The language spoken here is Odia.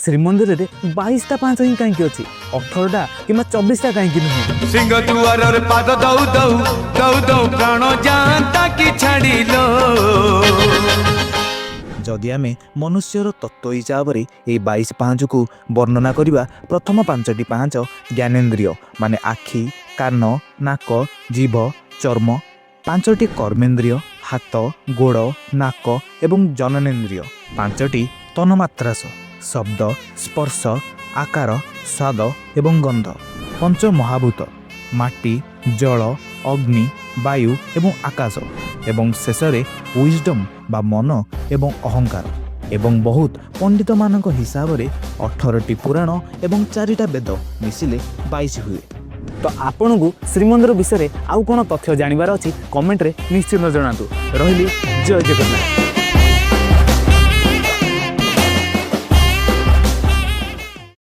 ଶ୍ରୀମନ୍ଦିରରେ 22ଟା ପାହାଚ ହିଁ କାହିଁକି ଅଛି, 18ଟା କିମ୍ବା 24ଟା କାହିଁକି ନୁହେଁ? ସିଂହ ଦୁଆରରେ ପାଦ ଦଉ ଦଉ ଦଉ ଦଉ ପ୍ରାଣ ଯାନ୍ତା କି ଛାଡ଼ିଲ। ଯଦି ଆମେ ମନୁଷ୍ୟର ତତ୍ତ୍ୱ ହିସାବରେ ଏହି 22 ପାହାଚକୁ ବର୍ଣ୍ଣନା କରିବା, ପ୍ରଥମ ପାଞ୍ଚଟି ପାହାଚ ଜ୍ଞାନେନ୍ଦ୍ରିୟ, ମାନେ ଆଖି, କାନ, ନାକ, ଜିଭ, ଚର୍ମ। ପାଞ୍ଚଟି କର୍ମେନ୍ଦ୍ରିୟ, ହାତ, ଗୋଡ଼, ନାକ ଏବଂ ଜନନେନ୍ଦ୍ରିୟ। ପାଞ୍ଚଟି ତନ୍ମାତ୍ରାସ, ଶବ୍ଦ, ସ୍ପର୍ଶ, ଆକାର, ସ୍ୱାଦ ଏବଂ ଗନ୍ଧ। ପଞ୍ଚ ମହାଭୂତ, ମାଟି, ଜଳ, ଅଗ୍ନି, ବାୟୁ ଏବଂ ଆକାଶ। ଏବଂ ଶେଷରେ ୱିଜଡମ୍ ବା ମନ ଏବଂ ଅହଙ୍କାର। ଏବଂ ବହୁତ ପଣ୍ଡିତମାନଙ୍କ ହିସାବରେ 18ଟି ପୁରାଣ ଏବଂ ଚାରିଟା ବେଦ ମିଶିଲେ 22 ହୁଏ। ତ ଆପଣଙ୍କୁ ଶ୍ରୀମନ୍ଦିର ବିଷୟରେ ଆଉ କ'ଣ ତଥ୍ୟ ଜାଣିବାର ଅଛି, କମେଣ୍ଟରେ ନିଶ୍ଚିତ ଜଣାନ୍ତୁ। ରହିଲି, ଜୟ ଜଗନ୍ନାଥ।